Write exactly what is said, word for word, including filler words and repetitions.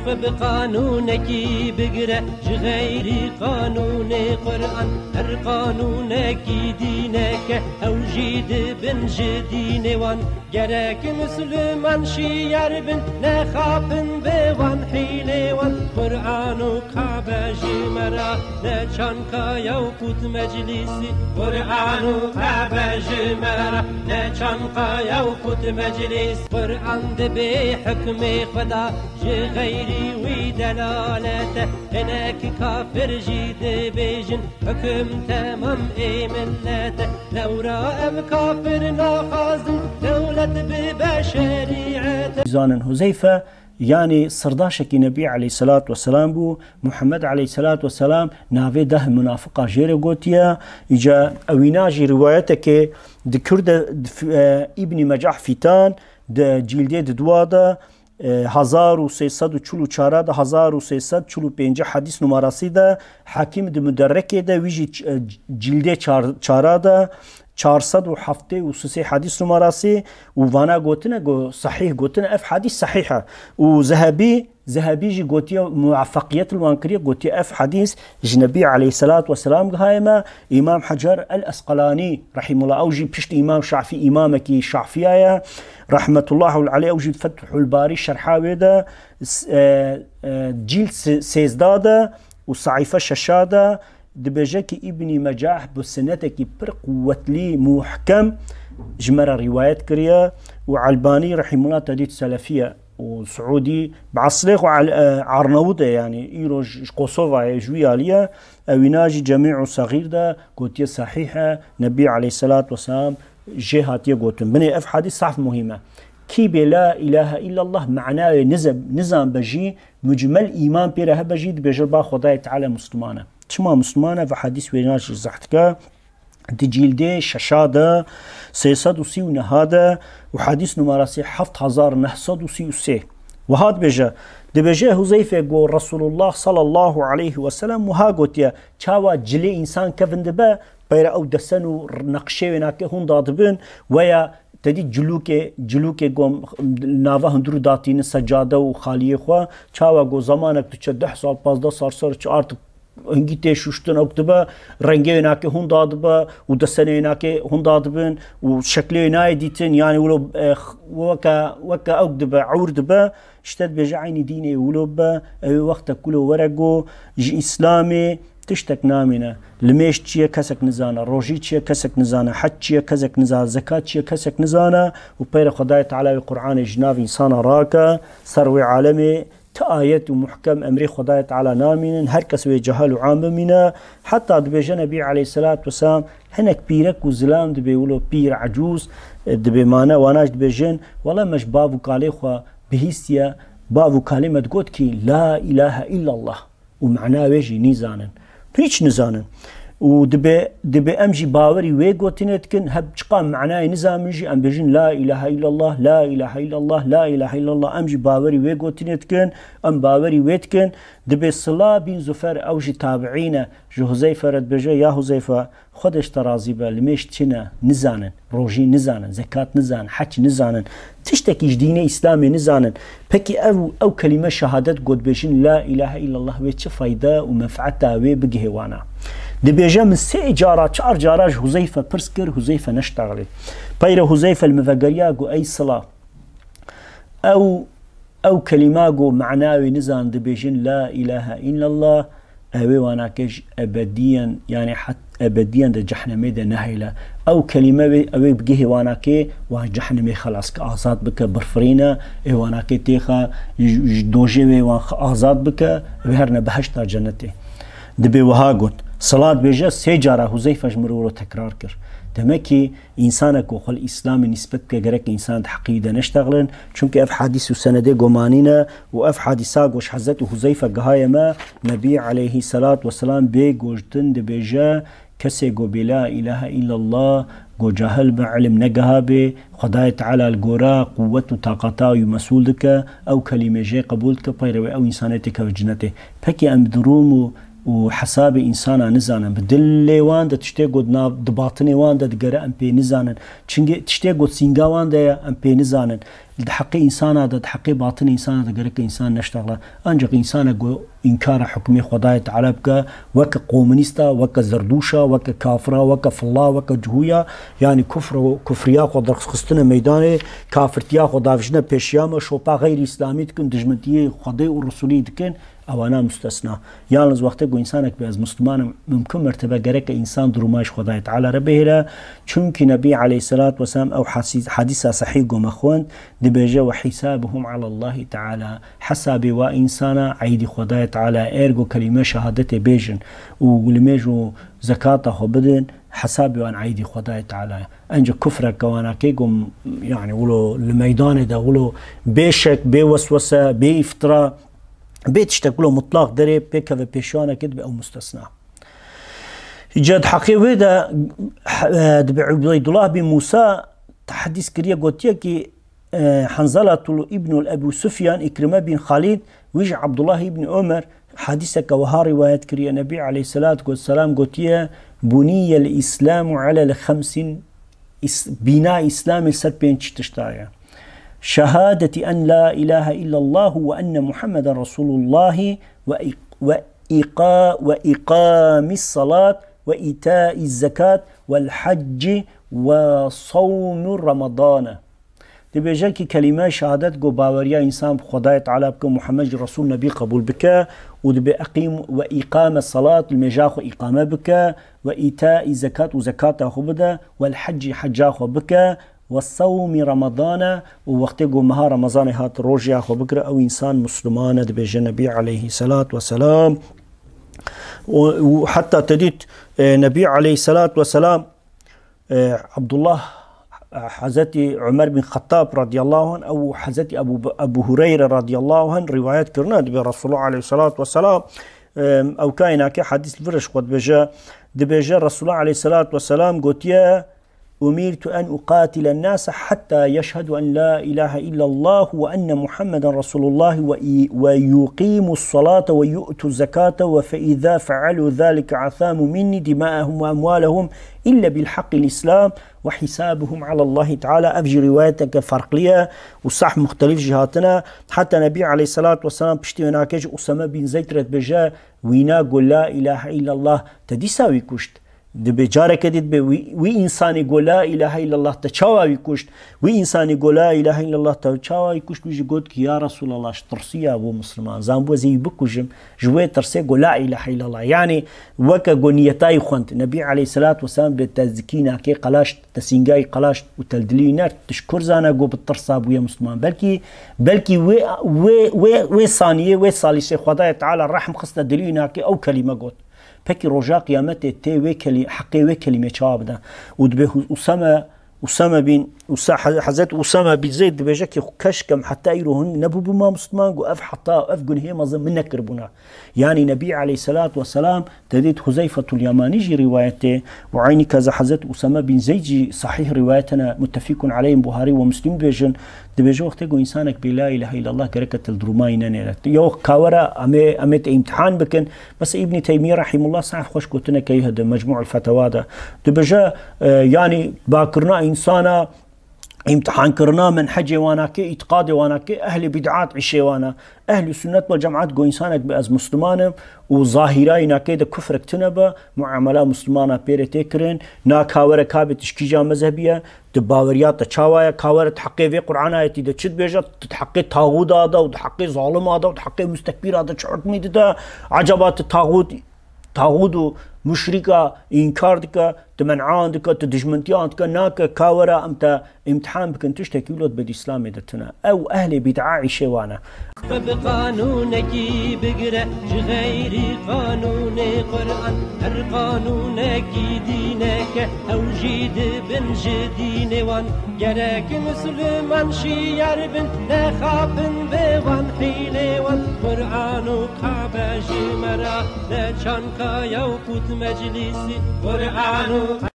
Xwe bi qanûnekî bigire ji xeyrî qanûnê Quran. Her qanûnekî dîneke, ew jî dibin ji dînê wan. Gerek Misliman şiyar bin, nexapin bi wan hîlê wan. Quran û Kabe ji me re ne çankaya û qût meclîsî. Quran û Kabe ji me re ne çankaya û qût meclîs. Quran dibe hukmê Xweda, ji xeyrî wî delalete. Hinek kafir jî dibêjin, hukum temam ê millete. Lewra ev kafir naxwazin, dewlet bibe şerîete. Zanin Huzeyfe, yanî sirdaşekî Nebî aleyhisselatu vesselam bû. Muhammed aleyhisselatu vesselam navê deh munafiqa jê re gotiye. Îca ewîna jî riwayetekê di Kurde, di f-, e, Îbnî Mecah Fîtan, di cîldê di dua de, e, hezar û sê sed û çil û çar de, hezar û sê sed çil û pênc hedîs numarasî de, Hakim di Muderrekê de, wî jî ç-, e, cîldê çar-, çara de, çar sed û heftê û sê hedîs numarasî û vana gotine, go sahîh gotine, ev hedîs sahîh e. Û Zehebî, Zehebî jî gotiye, muwafaqiyet li wan kiriye, gotiye ev hedîs ji Nebî aleyhisselatu vesselam gihaye me. Îmam Hecer el-Esqelanî rahimullah, ew jî pişt Îmam Şafî, îmamekî Şafiya ye, rahmetullahu aleyh, ew jî Fethul Barî şerha wê de, s-, e, e, cîld se-, sêzda de û saîfe şeşa de dibêje ki Îbnî Mecah bi sinetekî pir quwetlî, muhkem ji me re rîwayet kiriye û Elbanî rahimullah tedît Selefiye û Siûdî bi eslê xwe El-, e, Arnavut e, yanî îro ji, ji Kosovayê, ji wî alî ye. Ewîna jî Cemî û Sexîr de gotiye sahîh e, Nebî aleyhisselatu vesselam jê hatiye gotin. Binê ev hadîs saf muhîm e. Kî bê la ilahe illallah manayê nize-, nizan be jî, mucmel îman pê re hebe jî, dibêje ba Xwedayê Teala Musliman e. Çima Musliman e? Ve hadîs wêna jî izah dike. Di cîldê şeşa de, sê sed û sî û neh de û hadîs numarasî heft hezar neh sed û sî û sê. Wiha dibêje, dibêje Huzeyfe got, Resulullah sallallahu aleyhi ve sellem wiha gotiye, çawa cilê însan kevin dibe, peyre ew desen û neqşê wênakê hûn dadibin, weya te dî cilûkê, cilûkê gom nava hundirû datînin secade û xaliyê xwe, çawa got zemanek diçe deh sal, pazdeh sal ser çi artık hingî tê şuştin, ew dibe, rengê wênakê hûn dadibe û desenê wênakê hûn dadibin û şeklê wê nayê dîtin, yanî wilo, e, weke, weke ew dibe, ewr dibe, işte dibêje eynî dînê wilo bibe, ew ê wextek wilo were go, ji Îslamê tiştek namîne. Limêj çi ye kesek nizane, rojî çi ye kesek nizane, heç çi ye kesek nizane, zekat çi ye kesek nizane û peyre Xwedayê Teala wê Qur'anê ji nav însana rake, ser wê alemê ti ayet û muhkem emrê Xwedayê Teala namînin, her kes wê cehal û am bimîne. Heta dibêje Nebî aleyhisselatu vesselam, hinek pîrek û zilam dibê wilo pîr, ecûz, e, dibê mane, wana jî dibêjin, wele me ji bav û kalê xwe bihîstiye, bav û kalê me digot kî, La ilahe illallah. Û mana wê jî nîzanin. Hiç nizanin. Û dibe, dibe em jî bawerî wê gotinê dikin, heb çiqa manayê nizanin jî em bêjin, La ilahe illallah, La ilahe illallah, La ilahe illallah. Em jî bawerî wê gotinê dikin, em bawerî wê dikin. Dibe Sila bin Zufer, ew jî tabiîn e, ji Huzeyfe re dibêje, Ya Huzeyfe, Xwedê ji te razî be, limêj çi ne, nizanin, rojî nizanin, zekat nizanin, heç nizanin, tiştekî ji dînê Îslamê nizanin. Pekî ev, ew kelîme şehadet got bêjin, La ilahe illallah, wê çi fayde û menfeeta wê bigihê wana? Dibêje, min sê cara, çar cara ji Huzeyfe pirs kir, Huzeyfe neştexilî. Peyre Huzeyfe li min vegeriya, got, Ey Sila, ew, ew kelîma got, mana wê nizan dibêjin, La ilahe illallah, ew ê wanakê ji ebediyen, yanî het ebediyen de cehnemê de nehêle. Ew kelîme wê, ew ê bigihê wanakê, wan ji cehnemê xelas ke, azad bike, birfirîne, ê wanakê têxe, ji, ji dojê wê wan xe-, azad bike, wê herine behişta cennetê. Dibê wiha got, Sila dibêje, sê cara Huzeyfe ji min re wilo tekrar kir. Demek ki, Însanek ku xwe li Îslamê nîsbet bike, gerek însan di heqî wî de neştexilin. Çimkî ev hadîs û senedê gomanî ne û ev hadîsa ku ji Hezretî Huzeyfe gihaye me, Nebî aleyhî selat weselam bê gotin dibêje, kesê ku bê la îlahe îllallah, ku cahil be, ilim negihabê, Xwedayê Teala li gora quwwet û taqata wî mesûl dike, ew kelîmê jê qebûl dike, peyre wê ew însanê têkeve cinetê. Pekî em bi dirûm û û hesabê însana nizanin, bi dilê wan de tiştê ku di nav, di batinê wan de digere, em pê nizanin. Çimkî tiştê ku di sînga wan de ye, em pê nizanin. Di heqê însana de, di heqê batinê însana de gerek însan neştexle. Ancak însanek ku înkara hukmê Xwedayê Teala bike, weke komûnîsta, weke zerdûşa, weke kafira, weke filla, weke cihûya, yanî kufr û kufriya xwe derxistine meydanê, kafirtiya xwe davijine pêşiya me, şopa xeyrî îslamî dikin, dijmitiyê Xwedê û Resûlî dikin, ewana mustesna. Yalnız wextê ku însanek bê ez Musliman im, mimkun mertebe gereke însan durûma ji Xwedayê Teala re bihêle. Çunkî Nebî aleyhisselat vesselam ew hasî-, hadîsa sehîh ku me xwend, dibêje: "Ve hisabuhum ala Allahi Teala." Hesabê wa însana eydî Xwedayê Teala. Ergo kelîme şehadetê bêjin û limêj û zekata xwe bidin, hesabê wan eydî Xwedayê Teala. Enca kufreke wanakê ku, yanî wilo li meydanê de wilo bê şek, bê weswese, bê îftira, bê tiştek wilo mutlaq derê pêkeve pêşiyanekê dibe ew mustesna. Îca di heqê wê de, e, dibe Ubeydullah bin Musa tehdîs kiriye, gotiye ki, e, Hanzalatul îbnul Ebu Sufyan, Îkrime bin Xalid, wî ji Abdullah îbn Omer hadîseke wiha rîwayet kiriye. Nebî aleyhisselatu vesselam gotiye: "Buniyel Îslamu alel xemsin." Îs-, bîna Îslamê ser pênc tişta ye. Şehadeti en la ilahe illallah ve enne Muhammeden Resulullah ve ik-, ve iqa-, ve iqamis salat ve itaiz zekat vel hacci ve savmu Ramadana. Dibêje ki kelîme şehadet ku baweriya însan bi Xwedayê Teala bike, Muhammed jî Resul Nebî qebûl bike û dibê eqîm ve îqame salat, li mêja xwe îqame bike ve îtaî zekat û zekata xwe bide, wel heccî hecca xwe bike, ve sewmî Ramadane û wextê ku meha Ramazanê hat rojiya xwe bigire, ew însan Musliman e, dibêje Nebî aleyhisselat vesselam. Û, û heta te dît, e, Nebî aleyhisselat vesselam, e, Abdullah, e, Hezretî Ömer bin Xettab radiyallahu anh, ew Hezretî Ebu, Ebu Hureyre radiyallahu anh rivayet kirine, dibê Resulullah aleyhisselat vesselam, e, ew kaînakê hadîs li vir e ji xwe dibêje, dibêje Resulullah aleyhisselat vesselam gotiye: "Umirtu en uqatile nase hatta yeşhedu en la ilahe illallah ve enne Muhammeden Resulullah ve i-, ve yuqimu salate ve yu'tu zekate ve fe iza fealu zalike asamu minni dimaehum ve emwalehum illa bil haqqil islam ve hisabuhum alallahi teala." Ev jî rivayeteke farklı ye û sah muxtelif jî hatine. Heta Nebî aleyhisselat vesselam piştî wê nake ji Usame bin Zeyd re dibêje, wîna got la ilahe illallah, te dîsa wî kuşt. Dibê careke dî dibê wî, wî însanî got la ilahe illallah, te çawa wî kuşt? Wî însanî got la ilahe illallah, te çawa wî kuşt? Wî jî got ki ya Resulallah, ji tirsiya bû Musliman. Zanbû ez ê wî bikujim. Ji wê tirsê got la ilahe illallah. Yanî weke got niyetayî xwend. Nebî aleyhisselat vesselam dibê te zikî nake qelaşt, te sîngayî qelaşt û te li dilî nert. Tu ji kur zane got bi tirsa bûye Musliman. Belkî, belkî wê, wê, wê, wê saniyê, wê salîsê Xwedayê Teala rehm xiste dilî nake ew kelîme got. Pekî roja qiyametê tê wê kelî-, heqê wê kelîmê çawa bide? Û dibê Hu-, Usame, Usame bin, Usa-, He-, Hezret Usame bin Zeyd dibêje ki keşkem heta îro hûn nebûbûma Musliman, got ev heta, ev gunhê mezin min nekiribûna. Yanî Nebî aleyhisselat vesselam te dît Huzeyfetul Yamani jî rivayetê û eynî keza Hezret Usame bin Zeyd jî sahîh rivayetene, muttefîkun aleyh, Buhari ve Muslim dibêjin, dibêje wextê ku însanek bê la ilahe illallah gereke til durûmayî nenêre. Yew kawera em ê, em ê te îmtihan bikin, Mesela Îbnî Teymîye rahîmullah sahih xweş gotineke wî hede Mecmû'ul Fetewa de. Dibêje, e, yanî bakirina însana, îmtihankirina menhecê wanakê, îtiqadê wanakê, ehlê bid'at îşê wana. Ehlî sunnet wal cemaat go însanek bi ez Musliman im û zahîra înakê de kufrek tune be, muamela Muslimana pê re tê kirin, na kawere kabê tişkîja mezhebî ye, Tu baweriya te çawa ye? Ka were tu heqê vê Qur'an ayetî de çi dibêje? Tu di heqê taxûda de û di heqê zalima de û di heqê mustekbîra de çi hukmî dide? Ecaba tu taxûd, taxûd û muşrîka înkar dike, tu men'an dike, tu dijmintiyan dike, nake ka were em te îmtihan bikin, tiştekî wilo di bed Îslamê de tune. Ew ehlê bîd'a îşê wan e. Xwe bi qanûnekî bigire, ji xeyrî qanûnê Qur'an, her qanûnekî dîneke, ew jî dibin ji dînê wan. Gerek misliman şiyar bin, nexapin bi wan hîlê wan. Qur'an û Kabe ji me re ne çanka ye û qut meclîsî. Qur'an û